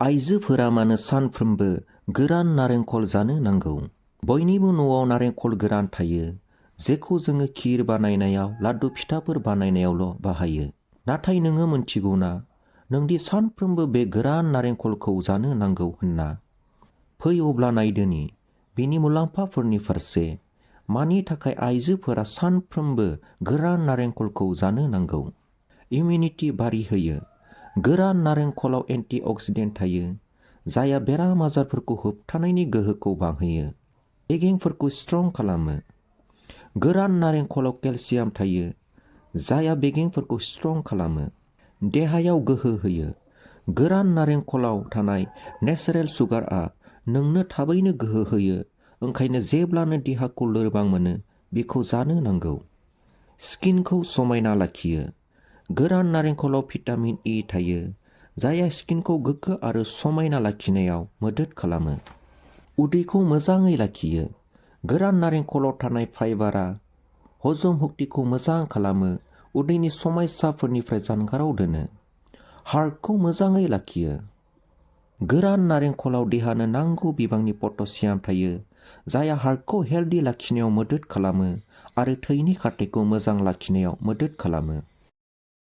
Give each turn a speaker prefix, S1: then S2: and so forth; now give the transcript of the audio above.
S1: आइजोफोरा मानो सानफ्रोमबो गोरान नारेंखल जानो नांगौ? बयनिबो न'आव नारेंखल गोरान थायो, जेखौ जोङो खिर बानायनायाव, लादु फिथाफोर बानायनायावल' बाहायो। नाथाय नोङो मोनथिगौना नोंदि सानफ्रोमबो बे गोरान नारेंखलखौ जानो नांगौ होनना? फै अब्ला नायदोनि बेनि मुलाम्फाफोरनि फारसे। मानि थाखाय आइजोफोरा सानफ्रोमबो गोरान नारेंखलखौ जानो नांगौ? इमिउनिटि बारिहोयो। गोरान नारेंखलाव एन्टि अक्सिडेन्ट थायो, जायहा बेराम आजारफोरखौ होबथानायनि गोहोखौ बांहोयो। बेगेंफोरखौ स्ट्रं खालामो। गोरान नारेंखलाव केलसियाम थायो, जायहा बेगेंफोरखौ स्ट्रं खालामो। देहायाव गोहो होयो। गोरान नारेंखलाव थानाय नेचारेल सुगारआ नोंनो थाबैनो गोहो होयो, ओंखायनो जेब्लानो देहाखौ लोरबां मोनो बेखौ जानो नांगौ। स्किनखौ समायना लाखियो। गोरान नारेंखलाव भिटामिन इ थायो, जायहा स्किनखौ गोग्गो आरो समायना लाखिनायाव मदद खालामो। उदैखौ मोजाङै लाखियो। गोरान नारेंखलाव थानाय फाइबारआ हजम सक्तिखौ मोजां खालामो, उदैनि समस्याफोरनिफ्राय जानगाराव दोनो। हार्टखौ मोजाङै लाखियो। गोरान नारेंखलाव देहानो नांगौ बिबांनि पटेसियाम थायो, जायहा हार्टखौ हेल्दि लाखिनायाव मदद खालामो आरो थैनि खारथाइखौ मोजां लाखिनायाव मदद खालामो।